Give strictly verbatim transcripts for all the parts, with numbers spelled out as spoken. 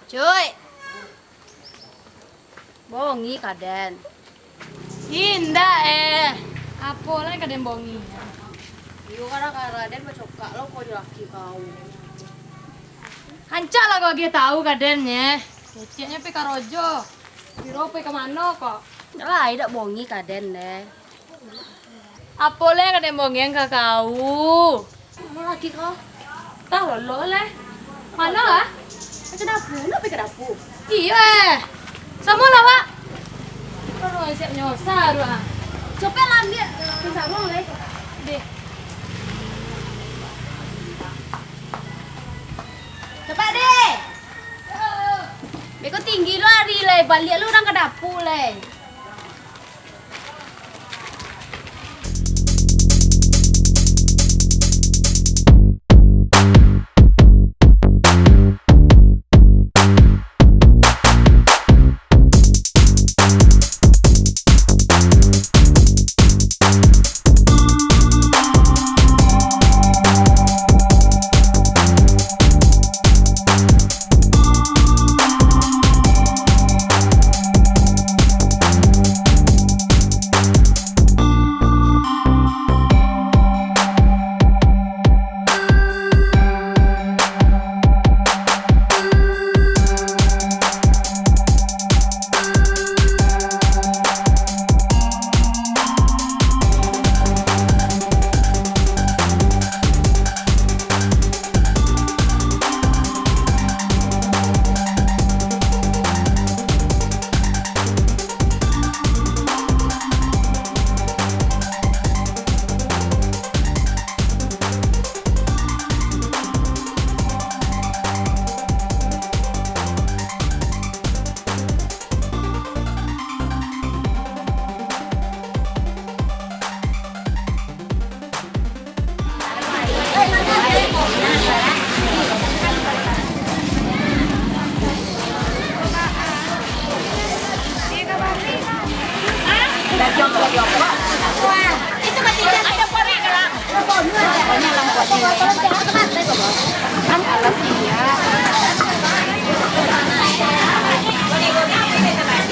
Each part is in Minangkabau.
Cuy. Bongi ka den. Indak eh. Apo lai ka den bongi? Iyo, gara-gara den bacokak lo ko jo laki kau. Rancak lah kau agiah tahu ka den nyo. Keceknyo pai karajo. Biro pai ka mano kok? Lah, indak bongi ka den deh. Apo lai ka den bongi ka kau? Mano laki kau? Tah lo lai. Mano lah? Pai ka dapua, nak pai ka dapua. Iyo eh. Samo lah, Wak. Kalau siap nyosa tu ah. Copek lah ambiak. Pai saruang lai. Deh. Copek deh. Beko tinggi lo ari lai, baliak lo urang ka dapua lai.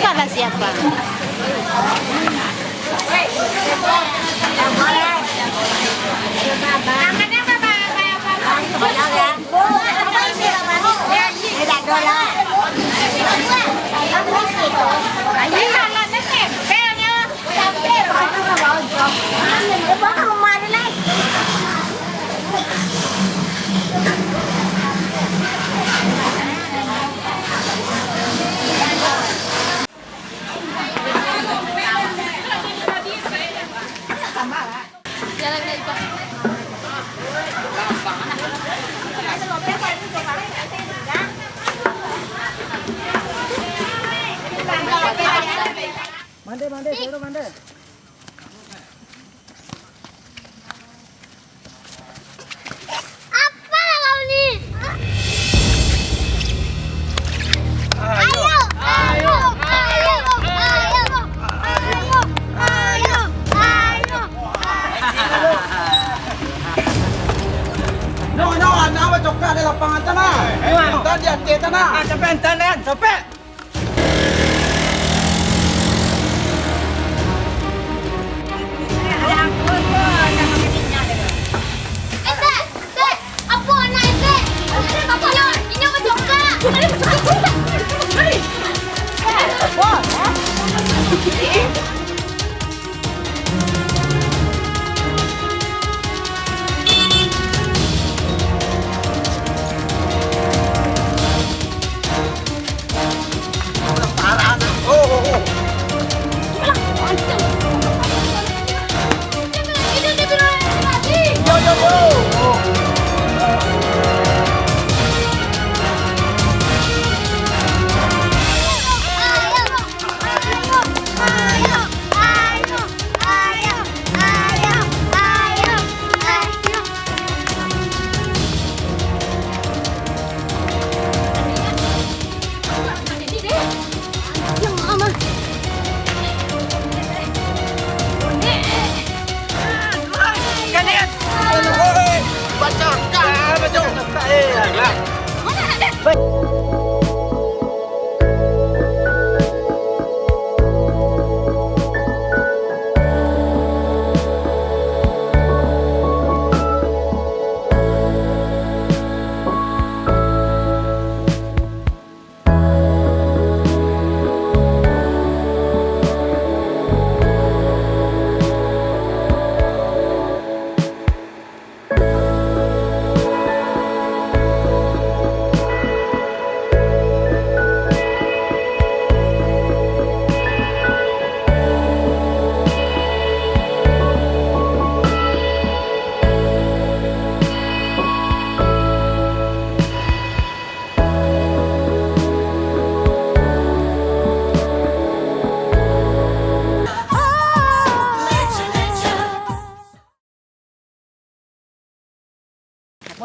Salah siapa? Mande, mande, turun, mande. Apalah kau ni? Ayo, ayo, ayo. No, no, anak abah cokak di lapangan tanah. Tadi ati tanah. Ah, capek, tanah, capek.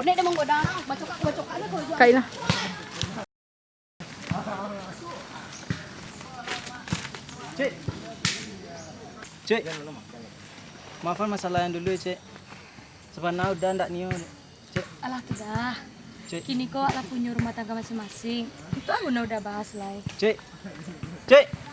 Nek dah manggoda, bacokak, bacokak lah kau jual. Kain lah. Cik. Cik. Maafan masalah yang dulu ya, Cik. Sabana Uda ndak nio, Cik. Alah tu dah. Cik. Kini ko lah punyo rumah tangga masing-masing. Itu lah guna Uda bahas lai. Cik. Cik.